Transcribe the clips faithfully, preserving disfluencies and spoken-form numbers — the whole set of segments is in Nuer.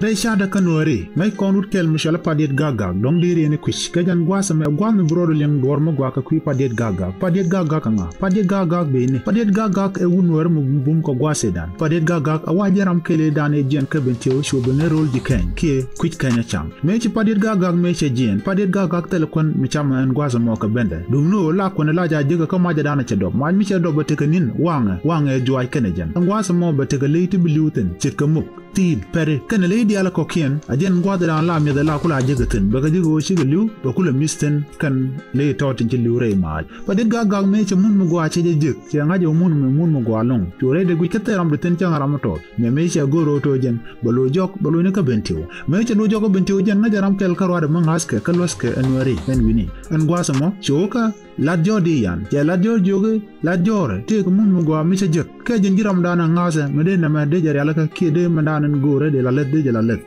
Ɛ ca̱dä kä Nuääri, ŋäc kɔn wut kɛl mi cɔl ɛ Padiɛt Gak Gak, dɔ̱ŋ deri ɛn ɛ kui̱c. Kɛ jɛn gua̱a̱th ɛmɛ, ɛ gua̱a̱th mi bi rɔɔdu liɛŋ duɔ̱ɔ̱r mi gɔaa kɛ kui̱ Padiɛt Gak Gak. Padiɛt Gak Gak aŋa? Padiɛt Gak Gak bëëni. Padiɛt Gak Gak ɛ wut Nuäär mi bum kɛ gua̱a̱th ëëdan. Padiɛt Gak Gak a wa jɛn ram kɛl ëëdan ëë jiɛn kä Bentiu, cu ben ɛ ro̱l ji̱ Kɛny kiɛ kui̱c Kɛny ɛ caŋ. Mëë ci Padiɛt Gak Gak mëë cɛ jiɛɛn, Padiɛt Gak Gak thilɛ kuän mi camɛ ɛn gua̱a̱th ɛmɔ kɛ bendɛ. Duŋni ɣöö la kuɛn la ca jek kä macdan cɛ dɔp. Mac mi cɛ dɔp bɛ tekɛ ni̱n waŋɛ, waŋɛ juaac kɛnɛ jɛn. Ɛn gua̱a̱th ɛmɔ bɛ tekɛ ley ti bi li̱w thi̱n, ce̱tkɛ muk, thi̱i̱l, pɛri, kɛnɛ ley diaal kɔ̱kiɛn. A jɛn gua̱a̱thdan la mi̱eth la kula jek thi̱n, bɛ kɛ jek ɣöö cikɛ li̱w, bɛ kulɛ mi̱th thi̱n kɛn ley tɔ̱ tin ci li̱w rɛy maac. Padiɛt Gak Gak mëë cɛ mun mi gɔaa cɛ jɛ jek, cɛ ŋa̱c ɛ mun mi, mun mi gɔaa lo̱ŋ. Cu rɛy dee guic kä thil ram di thi̱n cäŋ ram mi tɔɔth. Mëë mëë cɛ go̱o̱r ɣöö to̱ jɛn, bɛ lo̱c jɔk, bɛ lo̱cni kä Bentiu. Mëë cɛ lo̱c jɔk kä Bentiu jɛn, ŋäc ɛ ram kɛl kä ruaadɛ mi ŋa̱thkɛ kä luäthkɛ ɛ Nuääri ɛn wi̱ni. Ɛn gua̱a̱th ɛmɔ, cu kä Lat Jɔ̱ɔ̱r di yan. Cɛ Lat Jɔ̱ɔ̱r jiök i̱, Lat Jɔ̱ɔ̱r, tëëkɛ mun mi gɔaa mi cɛ jek. Kɛ jɛn ji̱ ramdan ɛ ŋa̱thɛ, mi dee nɛmɛ dee jɛ rialikä kiɛ dee mɛndan ɛn go̱o̱rɛ dee la leth, dee jɛ la leth.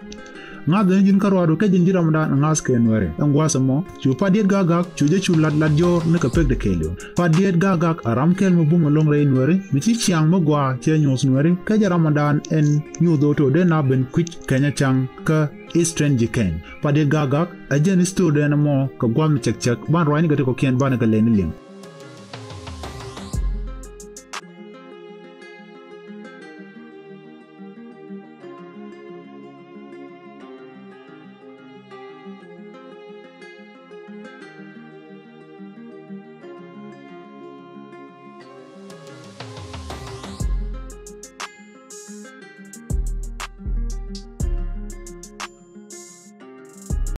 Ŋa̱th ɛn ji̱n kä ruaadu kɛ jɛn ji̱ ramdan ɛ ŋa̱thkɛ Nuääri. Ɛn gua̱a̱th ɛmɔ, cu Padiɛt Gak Gak, cu jɛ cu Lat Lat Jɔ̱ɔ̱r ni kɛ pek de kɛɛliw. Padiɛt Gak Gak a ram kɛl mi bum ɛlɔ̱ŋ rɛy Nuääri, mi ci ciaŋ mi gɔaa cɛ nyuɔ̱th Nuääri, kɛ jɛ ramdan ɛn nyuɔ̱th ɣöö to̱ dee na ben kui̱c Kɛny ɛ caŋ kä Eastern Jikäny. Padiɛt Gak Gak ɛ jɛn history dɛn ɛmɔ kɛ gua̱a̱th mi cɛk cɛk, ban ruacni kɛ ti kɔ̱kiɛn banɛ kɛ lɛni liŋ.